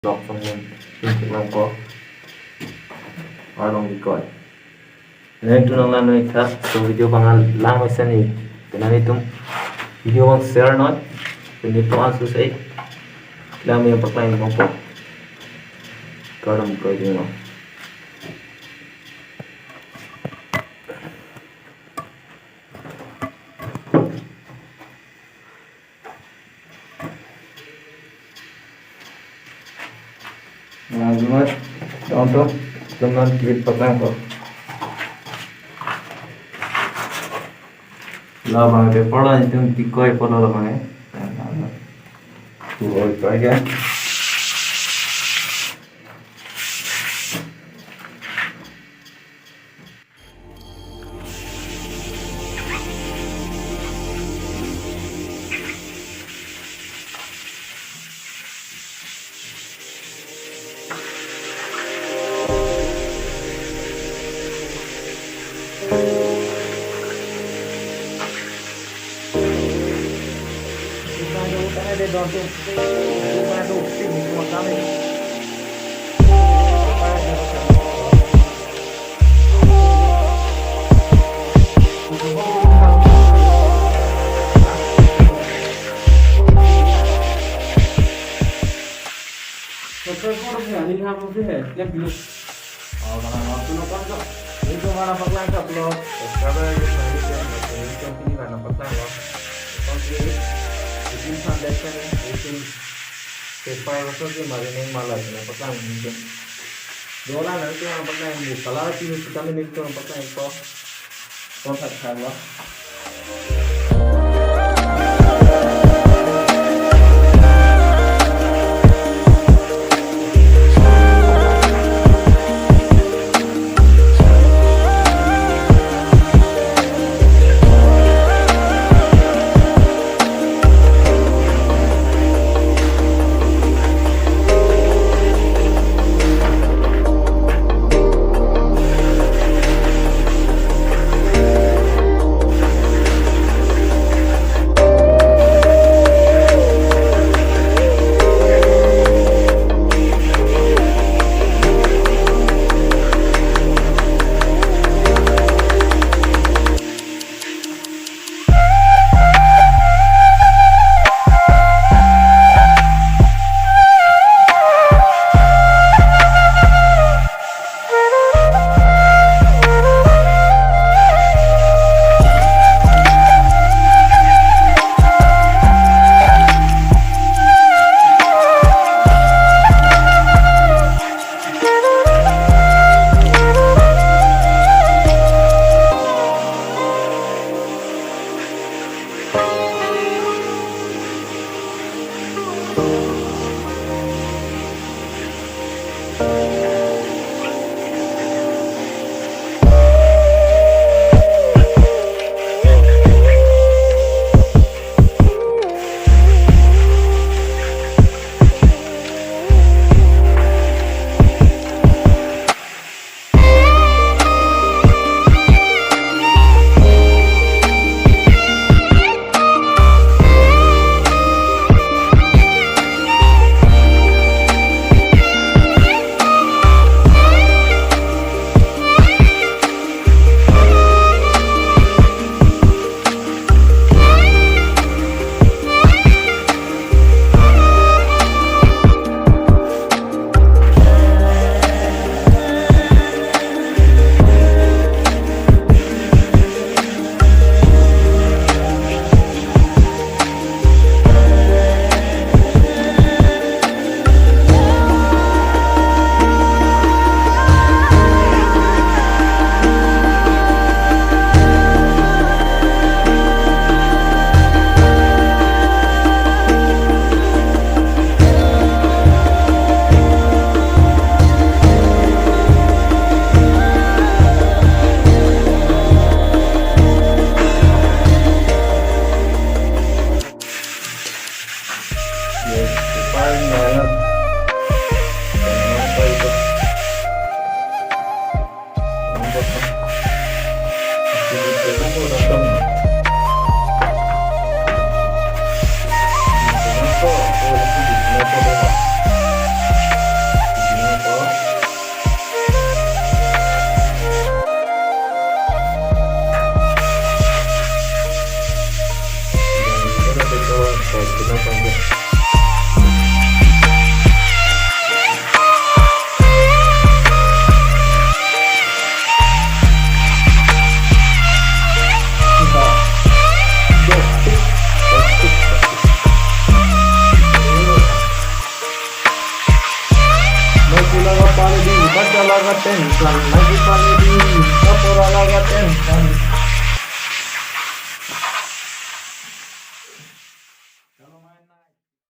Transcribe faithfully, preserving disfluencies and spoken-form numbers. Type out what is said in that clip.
Vlog song nang tum lang ko. Arlong dikoi. Nang tum nang lang noi tha. So video pangal lang mesen ni. Penang itum video bang share noi. Pini to an susai. Lang yang pakai mo po. Karam koi ding mo. Nah, cuma contoh teman kit petang kok. Lah bang, paper lah itu dikoi polo lah bang ya. Nah, nah, nah. Tuh, oh, itu aja. Subscribe koro sih, ini hapus sih, ya, klik dulu. Oh, karena waktu nonton kok. Ini cuma nampak langkap loh. Subscribe aja, subscribe aja. Ini kan ini kan nampak langkap. Nonton sih. Bikin foundation, bikin paper, apa sih, marining malah, nampak langkap mungkin. Dola nanti nampak langkap, kalau sih kita ini tuh nampak langkap kok. Kontak saya. Baik, kita panggil. Kita. Dok, tik, dok, tik, dok, tik. Nasi laga pale di, baca laga tensan. Nasi pale di, kapora laga tensan.